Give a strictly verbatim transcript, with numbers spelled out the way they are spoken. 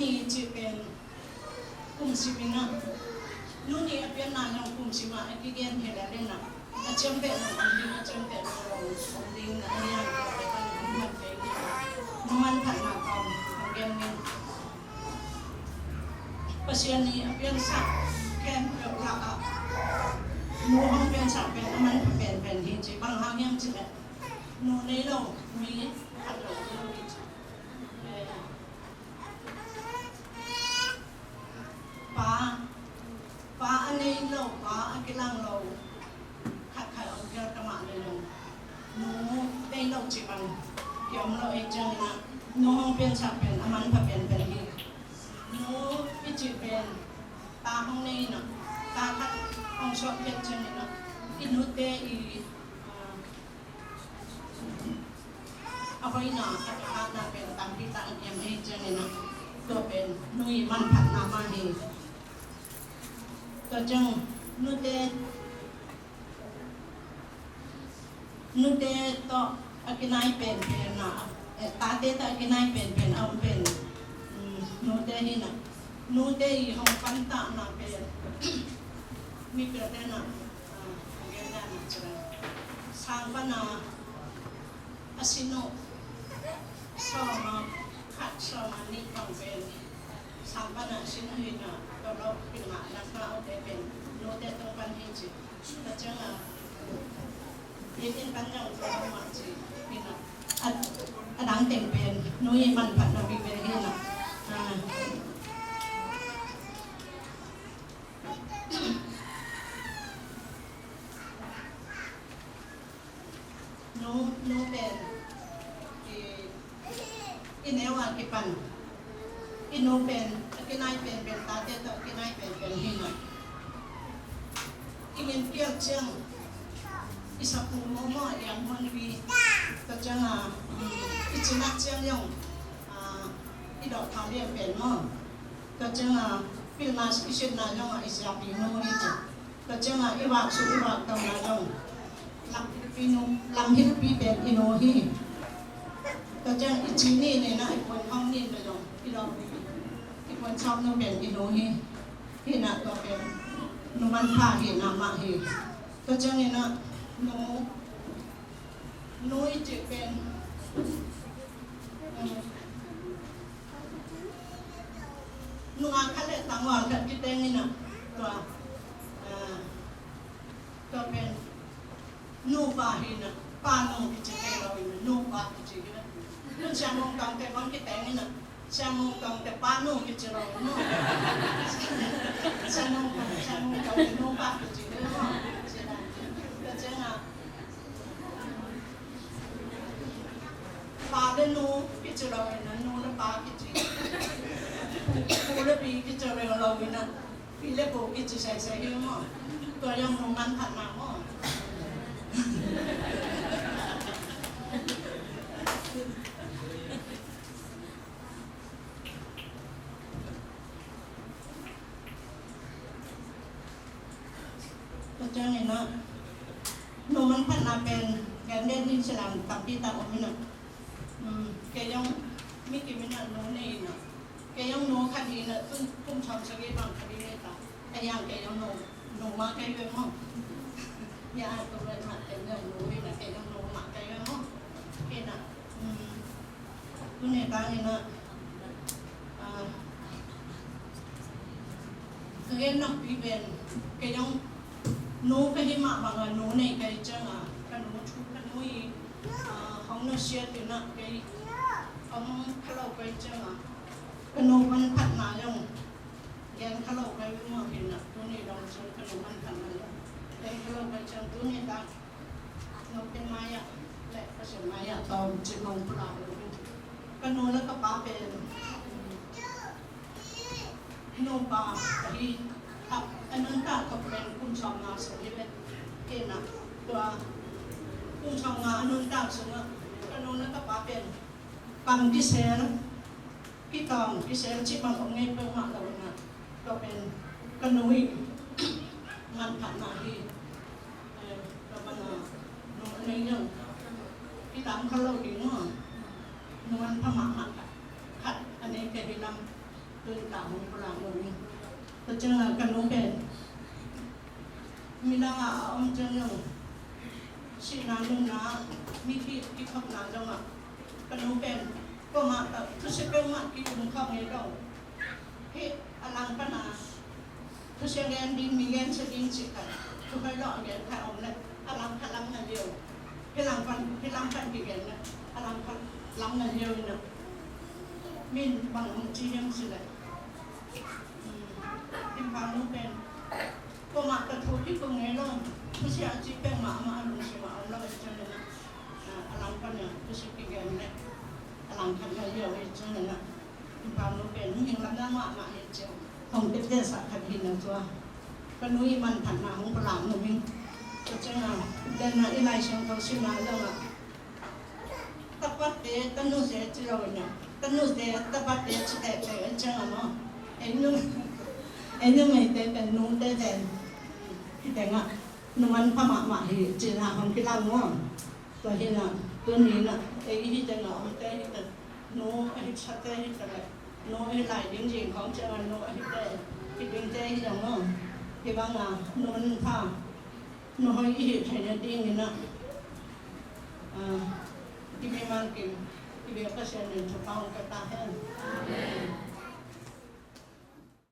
Ni cih pen kum sim in ah, nu nih a pianna zong kum sim ah a kigen hi lel in ah, a ciam peuh lo om ding, a ciam peuh lo om ding na a lian tua pen a hong man kei ni. Nu manphatna tawm hong gen ni. Pasian nih a piansak khempeuh lakah nu hong piansak pen a manpha penpen hi ci. Bang hang hiam cih leh nu nei lo mi khat lo om lo hi ci. Eh, Pa, pa a nei lo, pa a kilang lo khat khat om phial ta mah leh zong, nu nei lo cih bang kiom lo ahih ciangin ah, nu hong piansak pen a manpha penpen hi. Nu i cih pen ta hong nei in ah, ta khat hong suak phial ciangin ah, i nute i, ah, a hoihna, a thahatna pen tampi tak a kiam ahih ciangin ah, tua pen nu i manphatna mah hi. Tua ciang nute, nute tawh a kinai penpen na, eh, tate tawh a kinai penpen a om pen, mm, nute hi in ah, nute i hong pantahna pen mi pilte na, ah, a gen dan na ci dan, sang pan a a sin uh sawm a khat, sawm a nih bang pen sang pan a sin uh hi in ah, tua lo pilna na ka awte pen nute tung pan hi ci. Tua ciang a, inn, inn pan zong tua lo mah ci hi in ah, a, a dang teng pen nu i manphatna vive hi in ah. Ah. Nu, nu pen i, i neu a kipan, i nu pen a kinai penpen, tate tawh a kinai penpen hi in ah, i min pial ciang i sapu mawhmawh, i anhuanpi, tua ciang a, i cinak ciang zong, a, i dawh thau lian pen maw, tua ciang a pilna i sitna zong a i siapi nu hi ci. Tua ciang a i vak suk i vak tauna zong lamhilpi nu, lamhilpi pen i nu hi. Tua ciang i ci ni nei na i puan hong ni na zong i lo, i puan sawm nu pen i nu hi. Hi in ah tua pen nu manpha hi in ah mah hi. Tua ciang in ah nu, nu i cih pen, um, nungak khat le tangval khat kiteng in ah tua, ah, tua pen nupa hi in ah, pa nu kici thei lo in ah, nupa kici hi in ah. Tun Sia Mung Tawngte bang kiteng in ah, Sia Mung Tawngte pa nu kici lo in ah. Sia Mung Tawng, Sia Mung Tawngte nupa kici hi in ah. Tua ciang ah, pa le nu kici lo in ah, nu le pa kici. Pu, pu le pi kici lo in ah, pi le pu kici saisai hi maw. Tua zong nu manphatna maw. Tua ciang in ah, nu manphatna pen gen den hi ci lam tampi tak om in ah. Um, kei zong mi kim in ah nu nei in ah. Kei zong nu khat hi in ah, tun kum sawm sagih bang khat hi in ah. Kei zong, kei zong nu, nu mah kei ve maw. Ya, tu ve mah kei zong nu hi in ah, kei zong nu mah kei ve maw. Kei in ah, um, tuni tang in ah, ah, ka gen nakpi pen, kei zong nu ka hih mah bang a nu nei ka hih ciang a, ka nu thu, ka nu i, ah, hong nusiat in ah kei hong kha lo ka hih ciang a, ka nu manphatna zong gen kha lo ka hih mah hi in ah, tuni dong ciang ka nu manphatna zong gen kha lo ka hih ciang tuni tak Nupi mai-ah le Pasian mai-ah tawm cimawh pulak lo hi. Ka nu le ka pa pen nupa ka hi. A, a nuntak khop pen kum sawmnga sung hi ve. Kei na tua kum sawmnga a nuntak sungah ka nu le ka pa pen kam kisel, kitawng kisel cih bang om ngei peuhmah lo in ah, tua pen ka nu i manphatna hi. Eh, tua bang a nu a nei lo, i tam kha lo ding maw. Nu manpha mahmah khat a nei ka hi lam. Tun ka hong pulak lo ni. Tua ciangin ka nu pen midang a om ciangin sihna nunna, mipi kikhopna zongah ka nu pen kuamah tawh thusia peuhmah ki-um khawng ei lo. Hih a langpana thusia gen ding, mi gensia ding cih khat thu hoih lo a gen khat om leh a langkhat lam na liau. Hih langpan, hih langpan kigen leh a langkhat lam na liau in a, min bang hong ci hiam cih leh, Limpa nu pen kuamah ka thu kikung ngei lo, thusia a ci peuhmah amah a lungsim ah om lo ahih ciangin a, a langpan a thusia kigen leh a langkhat na liau ahih ciangin a, Limpa nu pen mihing lamdang mahmah ahih ciang hong teptepsak khat hi na tua. Ka nu i manphatna hong pulak nuam ing. Tua ciangin a, den a i Lai Siangtho simna zongah tapate tanute ci lo in a, tanute tapate ci tehteh ahih ciangin a maw, ei nu, ei numeite pen nute pen hi teng ah nu manpha mahmah hi cihna hong kilang maw. Tua hi na, tuni na, ei hi teng ah omte hi teng, nu ahi sate hi teng leh, nu ahi lai ding zing khawng ciangin nu ahi te, hi dingte hi zong maw. Hi bang a nu manpha, nu hoih i hih theihna dingin a, ah, i mimal kim i biak Pasian in thupha hong pia ta hen. Amen.